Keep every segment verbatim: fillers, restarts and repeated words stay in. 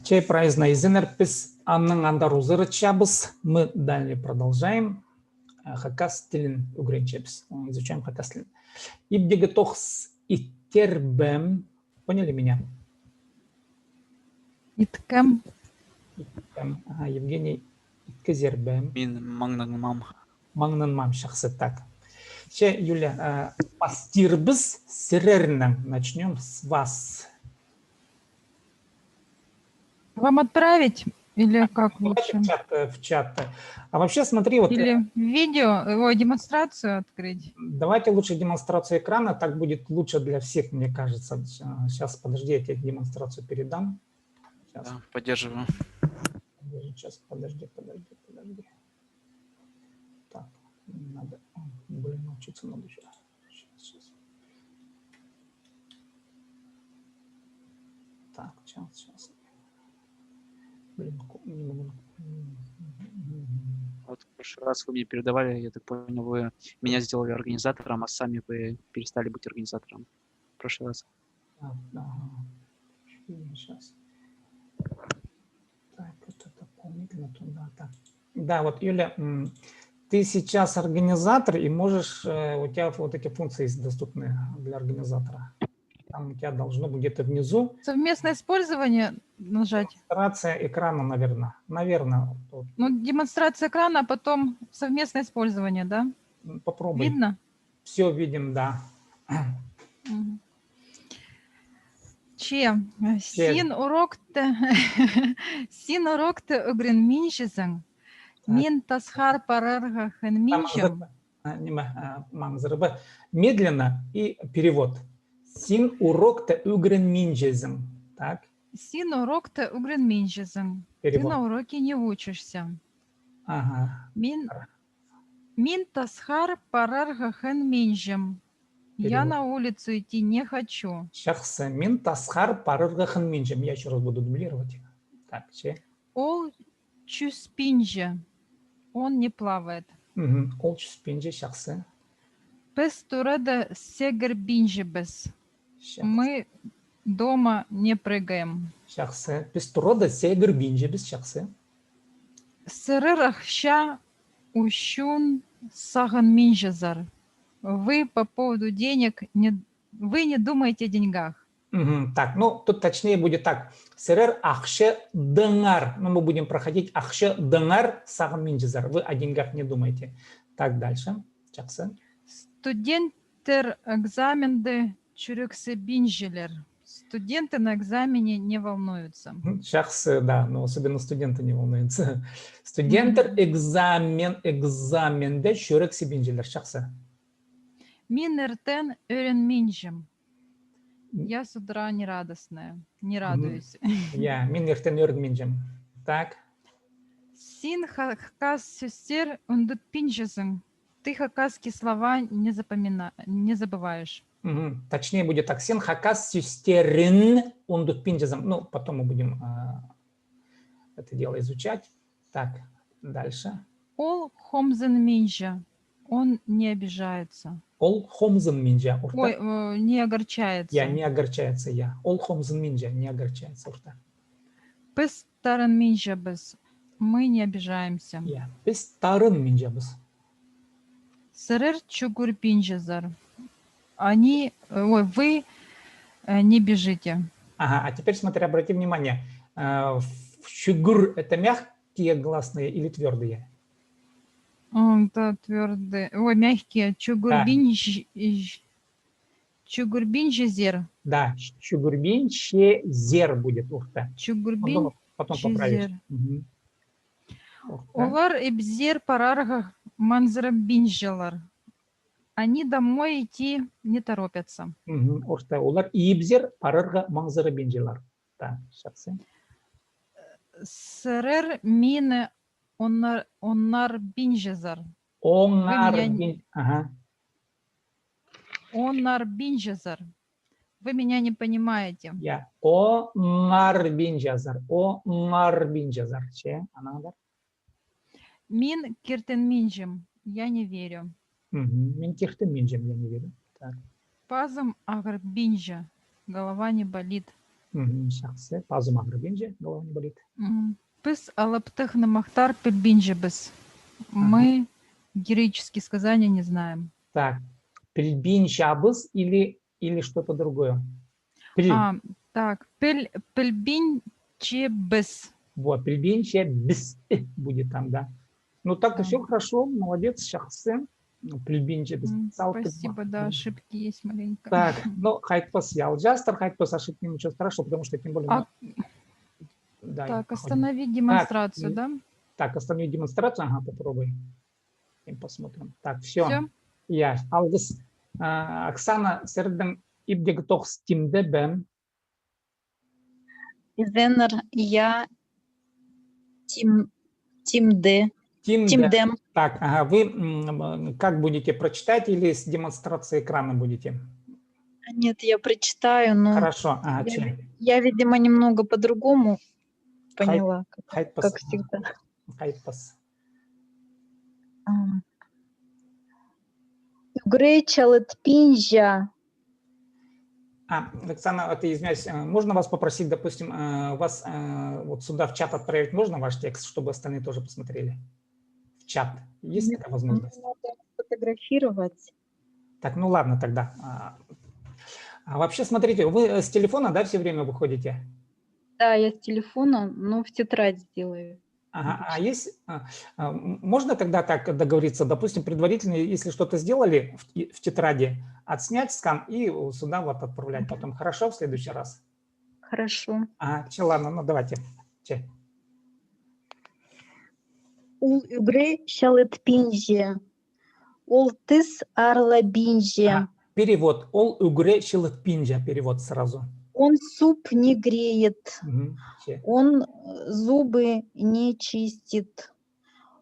Че прайзына изеннер, піс аннаң андар узаратчабыс. Мы далее продолжаем. Э, хакас тілін ӱгренчебіс. М, изучаем хакас тілін. Ибдегі тоғыс иткербеем. Поняли меня? Иткем. Иткем. Ага, Евгений, иткезербеем. Мин маңнанмаам. Маңнанмаам, чахсы, так. Че, Юля, э, пастирбіс сірернең. Начнём с вас. Вам отправить? Или как лучше? Давайте в чат, э, в чат. А вообще, смотри, вот, э, или видео, ой, демонстрацию открыть. Давайте лучше демонстрацию экрана, так будет лучше для всех, мне кажется. Сейчас, подожди, я тебе демонстрацию передам. Сейчас. Да, поддерживаю. Подожди, сейчас, подожди, подожди, подожди. Так, надо, блин, научиться надо ещё. Сейчас, сейчас. Так, сейчас, сейчас. Блин, ку- не могу. Вот в прошлый раз вы мне передавали, я так понял, вы меня сделали организатором, а сами вы перестали быть организатором. В прошлый раз. Так, ага. Сейчас. Так, это дополнительно туда, так. Да, вот, Юля, м, ты сейчас организатор, и можешь, э, у тебя вот эти функции есть доступны для организатора. Там у тебя должно быть где-то внизу. Совместное использование нажать. Демонстрация экрана, наверное. Наверное. Вот. Ну, демонстрация экрана, а потом совместное использование, да? М, попробуй. Видно? Всё видим, да. Мгм. Че, э, че, син урокты, син урокты ӱгренминчезің. Так. Мин тасхар парарға хынминчем. Маңзыр-, а, ниме, а, маңзырба. Медленно и перевод. Син урокты ӱгренминчезің. Так. Син урокты ӱгренминчезің. Перевод. Ты на уроке не учишься. Ага. Мин Мин тасхар парарға хынминчем. Я на улицу идти не хочу. Чахсы, мин тасхар парарға хынминчем. Я ещё раз буду дублировать. Так, че. Ол чӱспинче. Он не плавает. Мгм. Ол чӱспинче, чахсы. Піс турада сегірбинчебіс. Чахсы. Мы дома не прыгаем. Чахсы. Піс турада сегірбинчебіс, чахсы. Сірер ахча ӱчӱн сағынминчазар. Вы по поводу денег не, вы не думаете о деньгах. Мгм. Так, ну, тут точнее будет так. Сірер ахчадаңар. Ну, мы будем проходить ахчадаңар сағынминчазар. Вы о деньгах не думаете. Так, дальше. Чахсы. Студенттер экзаменде чӱрексібинчелер. Студенты на экзамене не волнуются. Мгм, чахсы, да, но особенно студенты не волнуются. Студенттер экзамен, экзаменде чӱрексібинчелер, чахсы. Мин иртен ӧрінминчем. Я с утра не радостная, не радуюсь. Я, мин иртен ӧрінминчем. Так. Син ха-, хакас сӧстер ундутпинчазың. Ты хакасские слова не запомина-, не забываешь. Мгм. Точнее будет так. Син хакас сӧстерін ундутпинчазың. Ну, потом мы будем, а, это дело изучать. Так, дальше. Ол хомзынминча. Он не обижается. Ол хомзынминча, орта. Ой, э, не огорчается. Я, не огорчается, я. Ол хомзынминча, не огорчается, орта. Піс тарынминчабыс. Мы не обижаемся. Я, піс тарынминчабыс. Сірер чӱгӱрбинчезер. Они, э, ой, вы, э, не бежите. Ага, а теперь смотри, обрати внимание. Э, в-, чӱгӱр, это мягкие гласные или твёрдые? М, да, твёрдые. Ой, мягкие. Да. Чӱгӱрбинч-, ич-, чӱгӱрбинчезер. Да, ч-, чӱгӱрбинчезер будет орта. Чӱгӱрбин- Потом, потом поправишь. Мгм. Орта. Олар ибзер парарға маңзырабинчалар. Они домой идти не торопятся. Мгм, орта. Олар ибзер парарға маңзырабинчалар. Да, чахсы. Сірер мині оңар-, оңарбинчазар. Вы меня не- Оңарбин-, ага. Оңарбинчазар. Вы меня не понимаете. Я, оңарбинчазар, оңарбинчазар. Че, анаңар. Мин киртінминчем, я не верю. Мгм. Мин киртінминчем, я не верю. Так. Пазым ағырбинча, голова не болит. Мгм, чахсы. Пазым ағырбинча, голова не болит. М, піс алыптығ нымахтар пілбинчебіс. Ага. Мы героические сказания не знаем. Так, пілбинчебіс или, или что-то другое? Піл. А, так, піл, пілбинчебіс. Вот, пілбинчебіс. Э будет там, да. Ну, так-то всё хорошо, молодец, чахсы. Ну, пілбинчебіс. М, спасибо, да, ошибки есть маленько. Так, ну, хайтпас, я алҷаастар, хайтпас, ошибки, ничего страшного, потому что тем более... А, да, так, останови демонстрацию, да? Так, останови демонстрацию, ага, попробуй. И посмотрим. Так, всё. Всё? Я, алғыс. А, Оксана, сірернің ибдегі тоғыс тимде бе? Изеннер, я, тим-, тимде. Тимде. Тимдем. Так, ага, вы, м, как будете, прочитать или с демонстрацией экрана будете? А, нет, я прочитаю, но... Хорошо, ага, я, че? Я, видимо, немного по-другому поняла, как, хайтпас, как всегда. Хайтпас. А. Ӱгре чалытпинча. А, Оксана, это, извиняюсь, э, можно вас попросить, допустим, э, вас, э, вот сюда в чат отправить, можно ваш текст, чтобы остальные тоже посмотрели? В чат. Есть такая возможность? Мне надо сфотографировать. Так, ну ладно тогда. А, а вообще, смотрите, вы, э, с телефона, да, всё время выходите? Да, я с телефона, но в тетрадь делаю. Ага, а есть, а, а, м-, можно тогда так договориться, допустим, предварительно, если что-то сделали в, и в тетради, отснять скан и, э, сюда вот отправлять потом. Хорошо, в следующий раз? Хорошо. Ага, че, ладно, ну давайте. Че. Ол ӱгре чалытпинча. Ол тіс аарлабинча. А, перевод. Ол ӱгре чалытпинча. Перевод сразу. Он зуб не греет. Мгм, че. Он, э, зубы не чистит.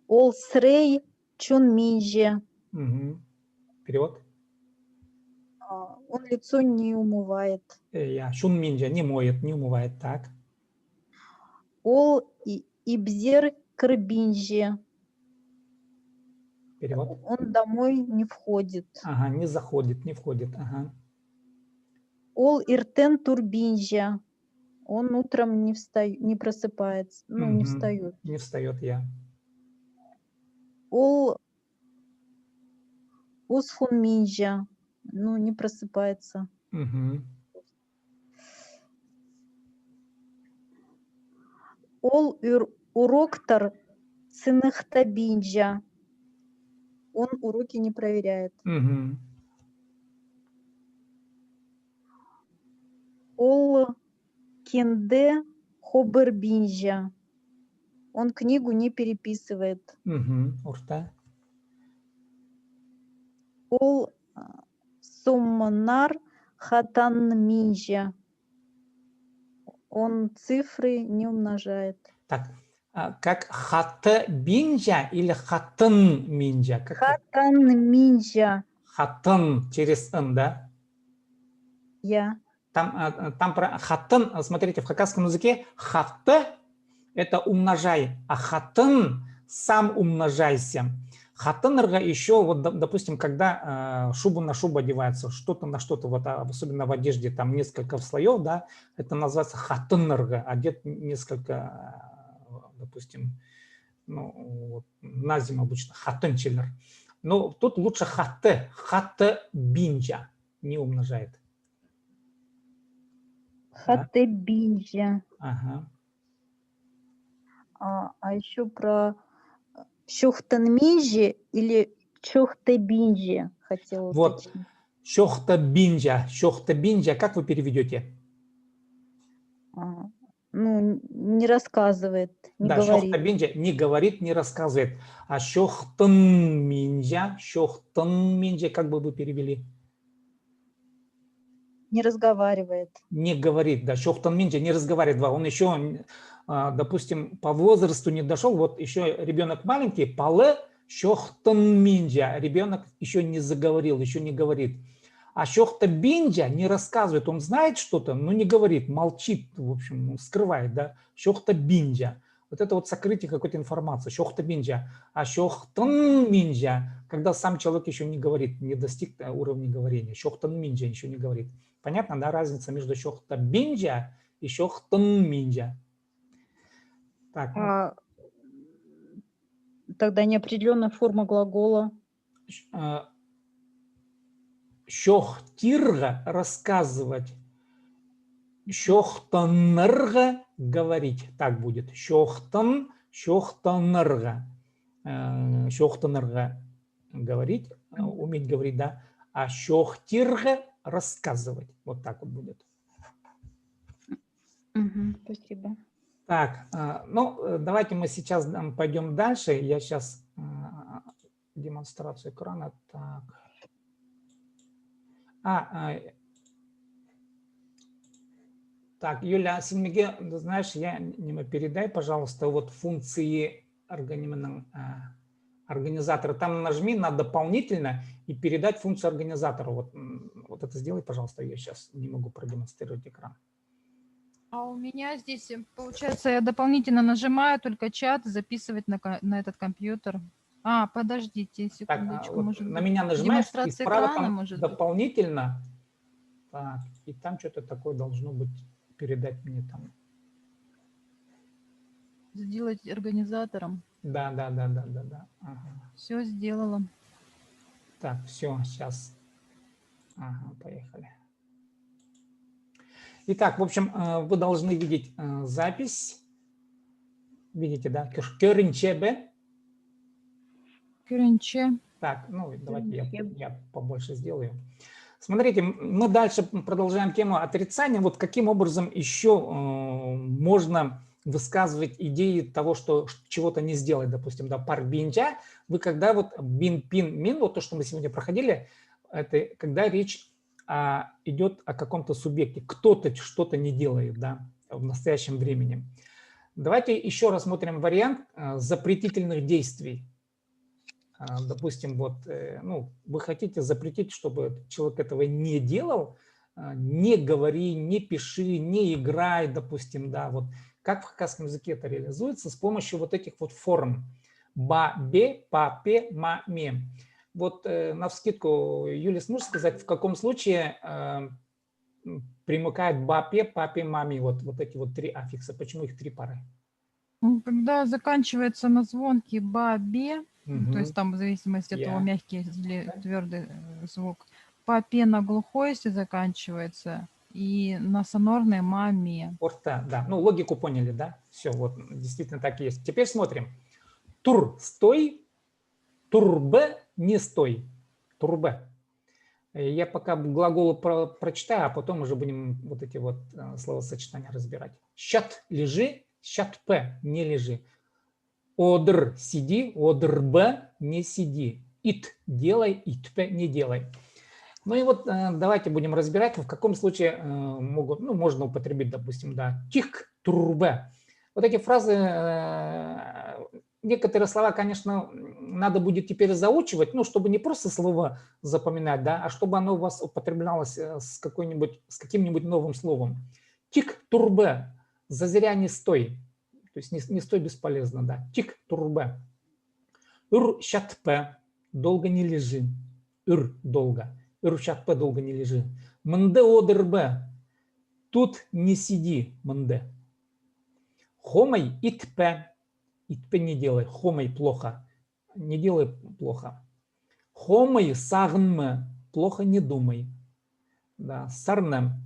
Ол сірей чунминча. Мгм. Перевод? А, он лицо не умывает. Э, я, чунминча, не моет, не умывает, так. Ол и-, ибзер кірбинче. Перевод? Он домой не входит. Ага, не заходит, не входит, ага. Ол иртен турбинча. Он утром не встаёт, не просыпается, ну, не встаёт. Не встаёт, я. Ол усхунминча, ну, не просыпается. Мгм. Ол ур-, уроктар сыныхтабинча. Он уроки не проверяет. Мгм. Ол кинде хобырбинча. Он книгу не переписывает. Мгм. Орта. Ол, а, сомнар хатанминча. Он цифры не умножает. Так, а, как хатыбинча или хатынминча? Как хатанминча. Хатын через н, да? Я. Там, а, а, там про хатын, а, смотрите, в хакасском языке хаты — это умножай, а хатын — сам умножайся. Хатыннарға ещё, вот, доп-, допустим, когда, э, шуба на шубу одевается, что-то на что-то, вот, а, особенно в одежде, там несколько слоёв, да, это называется хатыннарға, одет несколько, э, допустим, ну, вот, на зиму обычно хатынчалар. Но тут лучше хаты, хатыбинча, не умножает. Хатыбинча. Ага. А, а ещё про, э, чохтанминча или чохтабинча хотела уточнить. Вот. Чохтабинча, чохтабинча, как вы переведёте? А, ну, н-, не рассказывает, не говорит. Да, чохтабинча, не говорит, не рассказывает. А чохтанминча, чохтанминча, как бы вы перевели? Не разговаривает. Не говорит, да, чохтанминча, не разговаривает, ва. Он ещё, а, допустим, по возрасту не дошёл, вот ещё ребёнок маленький, пала чохтанминча, ребёнок ещё не заговорил, ещё не говорит. А чохтабинча не рассказывает, он знает что-то, но не говорит, молчит, в общем, скрывает, да, чохтабинча. Вот это вот сокрытие какой-то информации, чохтабинча. А чохтанминча, когда сам человек ещё не говорит, не достиг, э, уровня говорения. Чохтанминча, ещё не говорит. Понятно, да, разница между чохтабинча и чоохтанминча. Так, ну, а, тогда неопределённая форма глагола. Ч-, а, чоохтирға, рассказывать. Чоохтанарға, говорить. Так будет. Чоохтан, чоохтанарға. Э, чоохтанарға, говорить, э, уметь говорить, да. А чоохтирға, рассказывать. Вот так вот будет. Мгм, спасибо. Так, э, ну, э, давайте мы сейчас, м, пойдём дальше. Я сейчас, э, демонстрацию экрана. Так. А, а, так, Юля, син мағаа, знаешь, я, ниме, передай, пожалуйста, вот функции органи-, а, организатора. Там нажми на дополнительно и передать функцию организатора. Вот, м, вот это сделай, пожалуйста, я сейчас не могу продемонстрировать экран. А у меня здесь, э, получается, я дополнительно нажимаю только чат записывать на ко-, на этот компьютер. А, подождите, так, а, секундочку, вот может на быть, меня нажимаешь, и демонстрация справа экрана, там может быть, дополнительно. Так, и там что-то такое должно быть, передать мне там. Сделать организатором. Да, да, да, да, да, да. Ага. Всё сделала. Так, всё, сейчас. Ага, поехали. Итак, в общем, э, вы должны видеть, э, запись. Видите, да? Кӧр-, кӧрінче бе? Кӧрінче. Так, ну, давайте я, кӧрінче, я побольше сделаю. Смотрите, м, мы дальше продолжаем тему отрицания. Вот каким образом ещё, э, можно высказывать идеи того, что ш-, чего-то не сделать, допустим, да, парбинча. Вы когда вот бин, пин, мин, вот то, что мы сегодня проходили, это когда речь а, идёт о каком-то субъекте. Кто-то ч-, что-то не делает, да, в настоящем времени. Давайте ещё рассмотрим вариант, а, запретительных действий. А, допустим, вот, э, ну, вы хотите запретить, чтобы человек этого не делал, а, не говори, не пиши, не играй, допустим, да, вот. Как в хакасском языке это реализуется? С помощью вот этих вот форм. Ба, бе, па, пе, ма, ме. Вот, э, навскидку, Юля, сможешь сказать, в каком случае, э, м, примыкает ба, пе, па, пе, ма, ме? Вот, вот эти вот три аффикса. Почему их три пары? Ну, когда заканчивается на звонкий ба, бе, ну, то есть там в зависимости от того, мягкий или твёрдый, э, звук. Па, пе на глухой, если заканчивается, и на сонорный ма, ме. Орта, да. Ну, логику поняли, да? Всё, вот, м, действительно так и есть. Теперь смотрим. Тур, стой, турба, не стой. Турба. Э, я пока глаголы про-, прочитаю, а потом уже будем вот эти вот, э, словосочетания разбирать. Чат, лежи, чатпа, не лежи. Одыр, сиди, одырба, не сиди. Ит, делай, итпе, не делай. Ну и вот, э, давайте будем разбирать, в каком случае, э, могут, ну, можно употребить, допустим, да, тик турба. Вот эти фразы, э, некоторые слова, конечно, м, надо будет теперь заучивать, ну, чтобы не просто слово запоминать, да, а чтобы оно у вас употреблялось, э, с какой-нибудь, с каким-нибудь новым словом. Тик турба, зазря не стой. То есть не, не стой бесполезно, да. Тик турба. Ӱр чатпа, долго не лежи. Ӱр, долго. Ӱр чатпа, долго не лежи. Мында одырба. Тут не сиди, мында. Хомай итпе. Итпе, не делай. Хомай, плохо. Не делай плохо. Хомай сағынма. Плохо не думай. Да, сарна.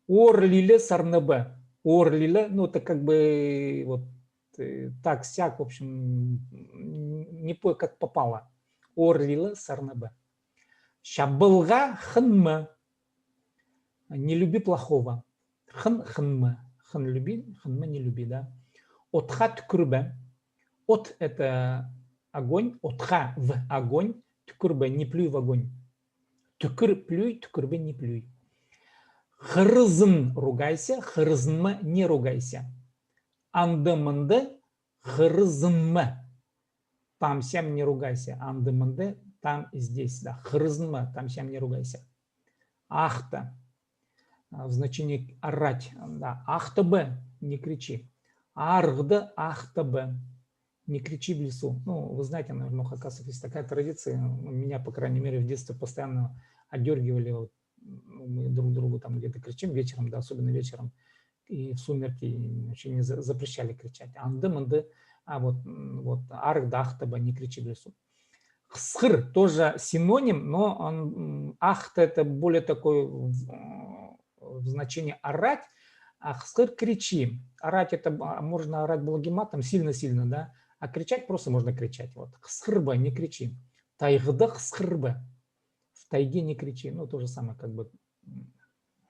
Ор лиле, сарнаба. Ор лиле, ну, это как бы вот, э, так-сяк, в общем, н-, не по-, как попало. Ор лиле, сарнаба. Чабылға хынма. Не люби плохого. Хын, хынма. Хын люби, хынма не люби, да. Отха тӱкӱрбе. От — это огонь, отха — в огонь, тӱкӱрбе — не плюй в огонь. Тӱкӱр — плюй, тӱкӱрбе — не плюй. Хырызын — ругайся, хырызынма — не ругайся. Анда-мында хырызынма. Там-сям не ругайся. Анда-мында — там и здесь, да. Хырызынма, там-сям не ругайся. Ахта. А, в значении орать, да. Ахтаба, не кричи. Арғыда ахтаба. Не кричи в лесу. Ну, вы знаете, наверное, у хакасов есть такая традиция. Ну, меня, по крайней мере, в детстве постоянно отдёргивали. Вот, ну, мы друг другу там где-то кричим вечером, да, особенно вечером. и в сумерки, значит, не за- запрещали кричать. Анды, мынды, а вот, м, вот, арығда ахтаба, не кричи в лесу. Хысхыр тоже синоним, но он, м, ахта это более такой в, в значении орать, а хысхыр кричи. Орать это, а, можно орать благим матом, сильно-сильно, да? А кричать просто можно кричать. Вот. Хысхырба, не кричи. Тайғыда хысхырба. В тайге не кричи. Ну, то же самое, как бы,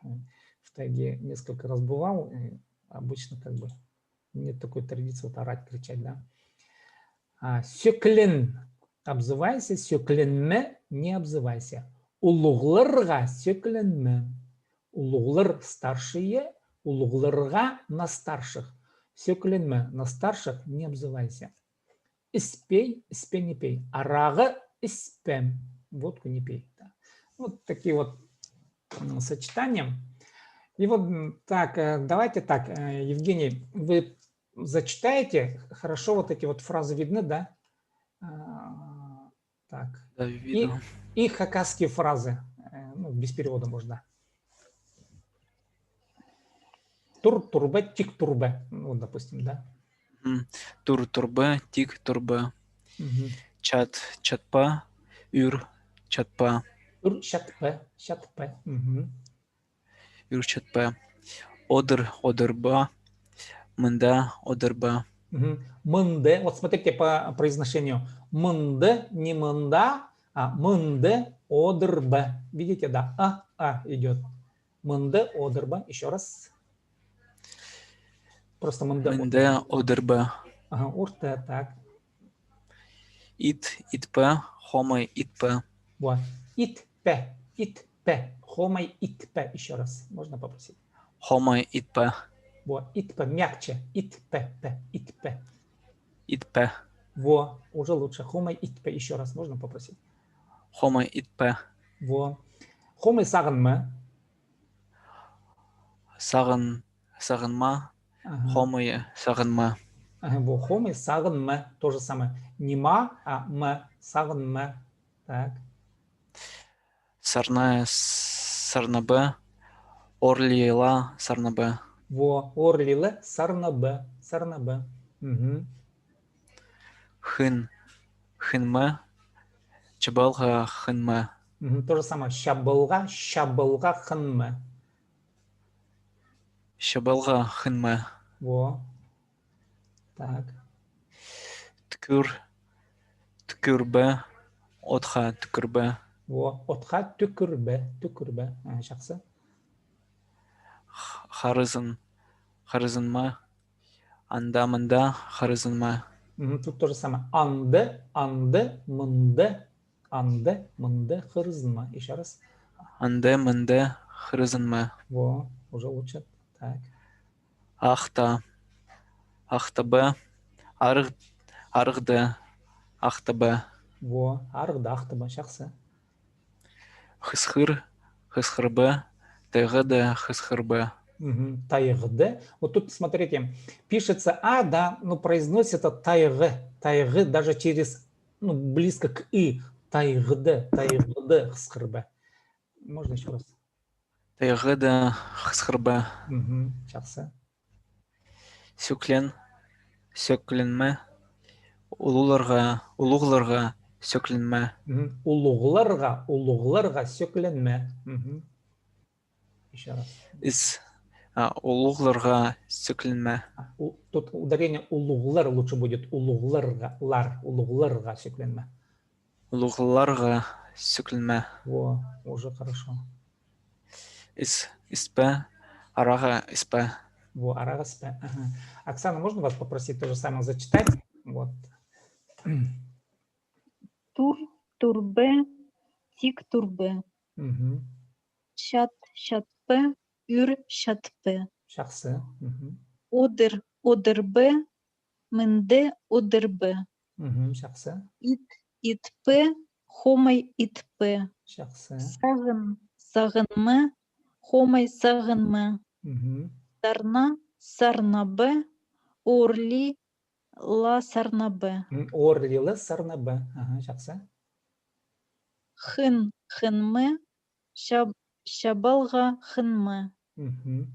м, в тайге несколько раз бывал, и обычно как бы нет такой традиции вот орать, кричать, да. А, сӧклен, обзывайся, сӧкленме, не обзывайся. Улуғларға сӧкленме. Улуғлар — старшие, улуғларға — на старших. Сӧкленме, на старших не обзывайся. Іспей, іспе не пей. Арағы іспе, водку не пей. Да. Вот такие вот, м, сочетания. И вот, м, так, э, давайте так, э, Евгений, вы зачитаете, хорошо, вот эти вот фразы видны, да? А, так. Да, и, видно. И хакасские фразы, э, ну, без перевода можно. Тур, турба, тик турба. Ну, вот, допустим, да? Мгм. Тур, турба, тик турба. Мгм. Чат, чатпа, ӱр, чатпа. Ӱр, чатпа, чатпа. Мгм. Ӱр, чатпа. Одыр, одырба. Мында, одырба. Мгм. Мында. Вот смотрите по произношению. Мында, не мында, а мында, одырба. Видите, да? А, а идёт. Мында одырба. Ещё раз. Просто мында. Мында одырба. Ага, орта, так. Ит, итпе, хомай итпе. Вот. Итпе, итпе, хомай итпе. Ещё раз. Можно попросить? Хомай итпе. Вот. Итпе, мягче. Итпе, пе, итпе. Итпе. Во, уже лучше. Хомай итпе. Ещё раз. Можно попросить? Хомай итпе. Во. Хомай сағынма. Сағын, сағынма. Ага. Хомай сағынма. Ага, во, хомай сағынма. То же самое. Не ма, а ма, сағынма. Так. Сарна, сарнабы. Орлила сарнабы. Во, орлила сарнабы. Сарнабы. Мгм. Хын, хынма. Чабалға хынма. Мгм, то же самое. Чабалға, чабалға хынма. Чабалға хынма. Во. Так. Тӱкӱр, тӱкӱрбе, отха тӱкӱрбе. Во, отха тӱкӱрбе, тӱкӱрбе. А, чахсы. Х-, харызын, харызынма. Анда-мында харызынма. Мгм, тут то же самое. Анда, анда, мында. Анда, мында харызынма. Ещё раз. Анда, мында харызынма. Во, уже лучше. Так. Ахта. Ахтаба. Арығ-, арығда. Ахтаба. Во, арығда ахтаба. Чахсы. Хысхыр, хысхырба. Тайғада хысхырба. Мгм. Тайғада. Вот тут, смотрите, пишется а, да, но произносится тайғы. Тайғы даже через, ну, близко к и. Тайғыда, тайғыда хысхырба. Можно ещё раз? Тайғыда хысхырба. Мгм. Чахсы. Сӧклен, сӧкленме. Улуғларға, улуғларға сӧкленме. Мгм. Улуғларға, улуғларға сӧкленме. Мгм. Ещё раз. Іс, а, улуғларға сӧкленме. А, у-, тут ударение улуғлар лучше будет. Улуғларға, лар, улуғларға сӧкленме. Улуғларға сӧкленме. Во, уже хорошо. Іс, іспе, араға іспе. Во, араға іспе. Ага. Оксана, можно вас попросить то же самое зачитать? Вот. Тур, турбе, тик турбе. Мгм. Чат, чатпе, ӱр, чатпе. Чахсы. Мгм. Одыр, одырбе, мында одырбе. Мгм, чахсы. Ит, итпе, хомай итпе. Чахсы. Сағын, сағынма, хомай сағынма. Мгм. Сарна, сарнабе, орли, ла сарнабе. М, орлила сарнабе. Ага, чахсы. Хын, хынма, чаб-, чабалға хынма. Мгм.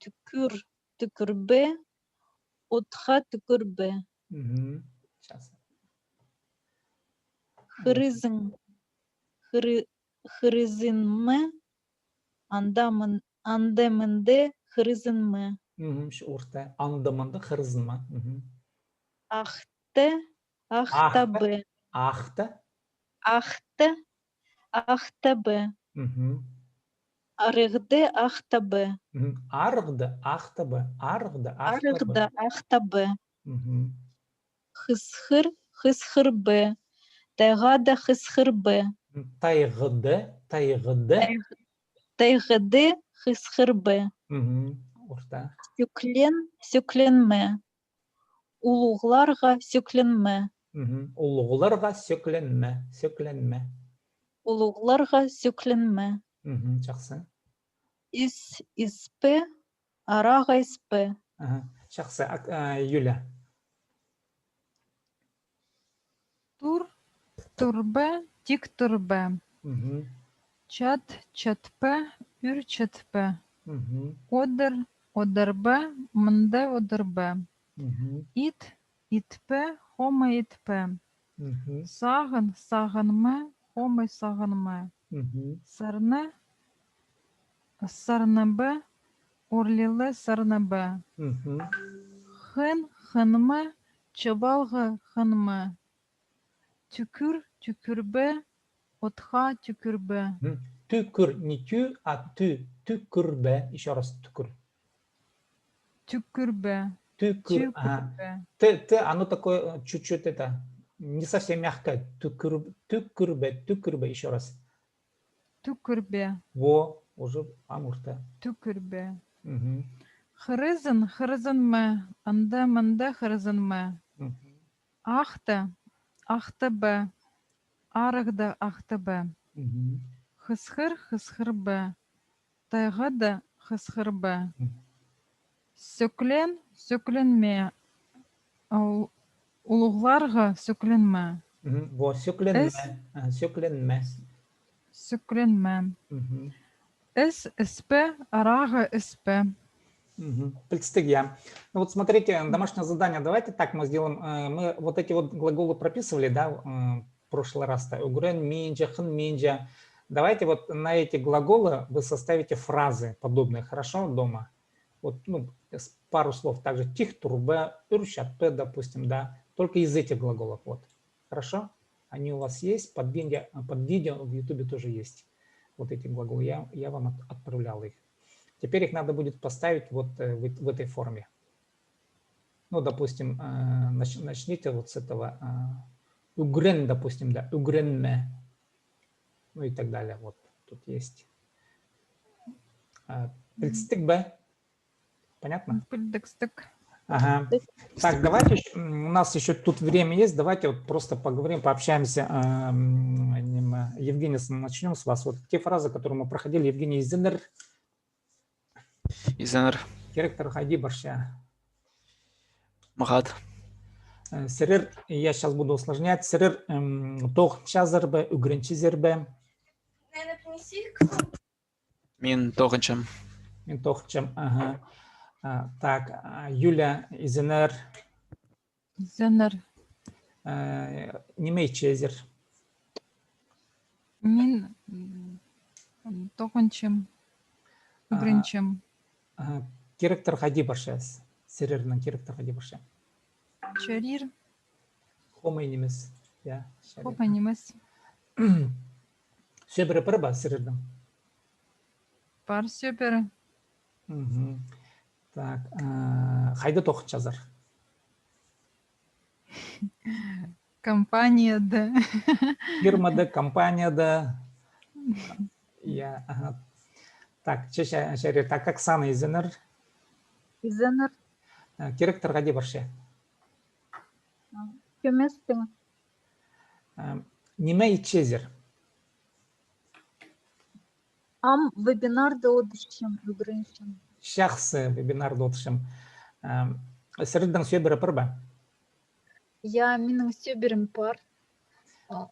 тӱкӱр, тӱкӱрбе, отха тӱкӱрбе. Мгм. Сейчас. Хырызын, хыры-, хырызынма, анда мын-, анда-мында хырызынма. Мгм. Ш-, орта. Анда-мында хырызынма. Мгм. Ахта, ахтабы. Ахта. Ахта, ахтабы. Мгм. Арығды ахтабы. Мгм. Арығды ахтабы. Арығды ахтабы. Арығды ахтабы. Мгм. Хысхыр, хысхырбы. Тайғада хысхырбы. М, тайғыды, тайғыды. Тайғ-, тайғыды хысхырбы. Мгм. Орта. Сӧклен, сӧкленме. Улуғларға сӧкленме. Мгм. Улуғларға сӧкленме, сӧкленме. Улуғларға сӧкленме. Мгм. Чахсы. Іс, іспе, арағы іспе. Аха. Чахсы. Ак-, а, Юля. Тур, турба, тик турба. Мгм. Чат, чатпа, ӱр чатпа. Мгм. Одыр, одырба, мында одырба. Мгм. Ит, итпе, хомай итпе. Мгм. Сағын, сағынма, хомай сағынма. Мгм. Сарна, сарнаба, орлила сарнаба. Мгм. Хын, хынма, чабалға хынма. Тӱкӱр, тӱкӱрбе, отха тӱкӱрбе. Мгм. Тӱкӱр, не тӱ, а тӱ, тӱкӱрбе. Ещё раз тӱкӱр. Тӱкӱрбе. Тӱкӱр, ага. Тӱкӱрбе. Т, т, оно такое, э, чуть-чуть это, не совсем мягкое. Тӱкӱр, тӱкӱрбе, тӱкӱрбе, ещё раз. Тӱкӱрбе. Во, уже ам орта. Тӱкӱрбе. Мгм. Хырызын, хырызынма, анда-мында хырызынма. Мгм. Ахта, ахтаба, арығда ахтаба. Мгм. Хысхыр, хысхырба, тайғада хысхырба. Мгм. Сӧклен, сӧкленме, а, у-, улуғларға сӧкленме. Мгм. Во, сӧкленме. Іс. А, сӧкленме. Сӧкленме. Мгм. Іс, іспе, арағы іспе. Мгм. Пілдістіг, я. Ну вот смотрите, домашнее задание. Давайте так мы сделаем. Э, мы вот эти вот глаголы прописывали, да, э, в прошлый раз-то. Ӱгренминче, хынминче. Давайте вот на эти глаголы вы составите фразы подобные, хорошо, дома? Вот, ну, с-, пару слов. Также тик турба, ӱр чатпа, допустим, да. Только из этих глаголов, вот. Хорошо? Они у вас есть, под видео, под видео в Ютубе тоже есть. Вот эти глаголы, я, я вам от-, отправлял их. Теперь их надо будет поставить вот, э, в, в этой форме. Ну, допустим, э, нач-, начните вот с этого, э, ӱгрен, допустим, да, ӱгренме. Ну и так далее. Вот тут есть. Э, пілдістіг бе? Понятно? Пілдістіг. Ага. Так, давайте ещё, м, у нас ещё тут время есть, давайте вот просто поговорим, пообщаемся. Ам, неме, Евгений, с-, начнём с вас. Вот те фразы, которые мы проходили, Евгений, изеннер. Изеннер. Керектер хайди парча? Мағат. Э, сірер, я сейчас буду усложнять, сірер, м, тоғынчазар ба, ӱгренчезер бе? Мин тоғынчам. Мин тоғынчам, ага. А, так, а, Юля, изеннер. Изеннер. А, ниме итчезер? Мин, м, тоғынчам. А, ӱгренчем. Ага. Керектер хайди парча? Сірернің керектер хайди парча? Чарир. Хомай нимес. Я, чарир. Хомай нимес. Сӧбіре пар ба сірернің? Пар сӧбіре. Мгм. Так, а, хайда тоғынчазар? Компанияда. Фирмада, компанияда. Я, ага. Так, че-, че-, чарир. Так, Оксана, изеннер. Изеннер. А, керектер хайди парча? Кӧместең. А, ниме итчезер? Ам вебинарда одырчам, ӱгренчем. Чахсы, вебинарда одырчам. А, сірернің сӧбіре пар ба? Я, минің сӧбірем пар. А,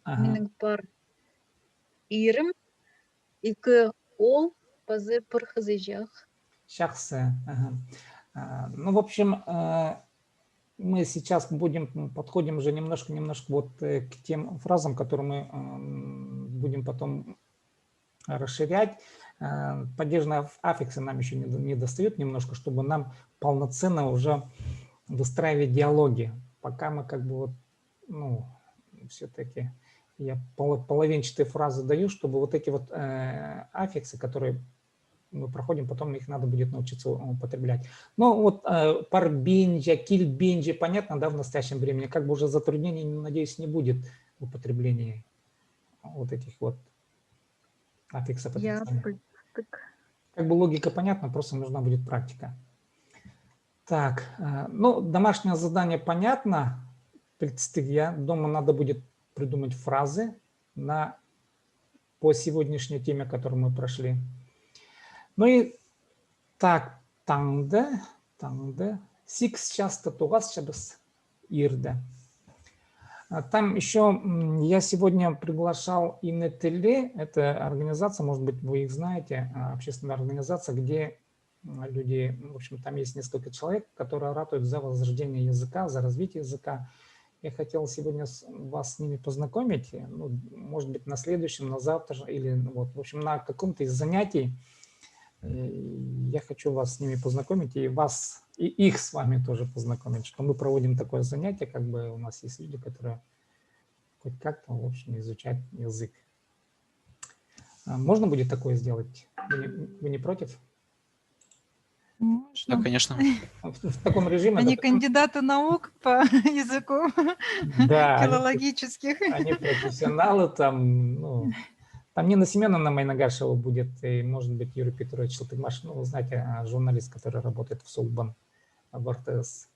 аха. Минің пар ирім, ікі оол, пазы пір хызыҷах. Чахсы. Ага. А, ну, в общем, э, мы сейчас будем, м, подходим уже немножко, немножко вот, э, к тем фразам, которые мы, м, будем потом расширять. Э, падежные аф-, аффиксы нам ещё не до-, не достают немножко, чтобы нам полноценно уже выстраивать диалоги. Пока мы как бы вот, ну, всё-таки я поло-, половинчатые фразы даю, чтобы вот эти вот, э, аффиксы, которые мы проходим, потом их надо будет научиться употреблять. Но вот, э, парбинча, килбинча, понятно, да, в настоящем времени, как бы уже затруднений, надеюсь, не будет в употреблении вот этих вот аффиксов. Я, определённых. Как бы логика понятна, просто нужна будет практика. Так, э, ну, домашнее задание понятно. Пілдістіг, я. Дома надо будет придумать фразы на, по сегодняшней теме, которую мы прошли. Ну и так, таңда, таңда, сигіс часта тоғасчабыс ирде. А там ещё, м, я сегодня приглашал Инна Теле, это организация, может быть, вы их знаете, а, общественная организация, где, м, люди, ну, в общем, там есть несколько человек, которые ратуют за возрождение языка, за развитие языка. Я хотел сегодня с-, вас с ними познакомить, э, ну, может быть, на следующем, на завтра или, ну, вот, в общем, на каком-то из занятий, э, я хочу вас с ними познакомить и вас, и их с вами тоже познакомить, что мы проводим такое занятие, как бы у нас есть люди, которые хоть как-то, в общем, изучают язык. А можно будет такое сделать? Вы не, вы не против? Можно. Да, конечно. В, в таком режиме. Они кандидаты наук по языку, да, они филологических. Они профессионалы, там, ну, там Нина Семеновна Майнагашева будет, и, может быть, Юрий Петрович Чылтыгмаш, ну, вы знаете, а, журналист, который работает в Сулбан, в РТС,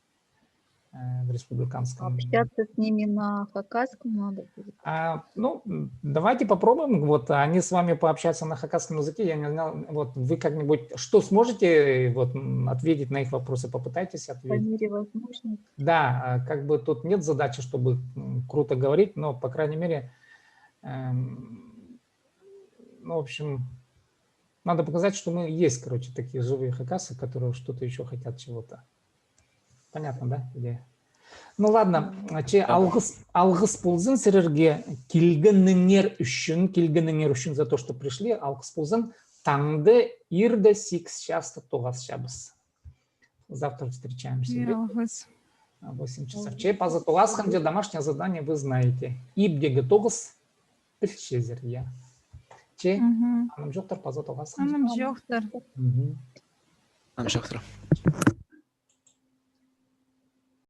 э, в республиканском. Общаться с ними на хакасском надо будет. А, ну, м, давайте попробуем. Вот они с вами пообщаются на хакасском языке. Я не знал, вот вы как-нибудь, что сможете, вот, м, ответить на их вопросы, попытайтесь ответить. По мере возможности. Да, а, как бы тут нет задачи, чтобы, м, круто говорить, но, по крайней мере, эм, ну, в общем, надо показать, что мы есть, короче, такие живые хакасы, которые что-то ещё хотят чего-то. Понятно, да, идея? Ну ладно, че алғыс, алғыс ползын сірерге килгеніңер ӱчӱн, килгеніңер ӱчӱн за то, что пришли, алғыс ползын. Таңда ирде сигіс часта тоғасчабыс. Завтра встречаемся. Алғыс. А, восемь часов. Че паза тоғасханҷа, домашнее задание вы знаете. Ибдегі тоғыс пілчезер, я. Че, анымҷохтар, паза тоғасханҷа. Анымҷохтар. Анымҷохтар.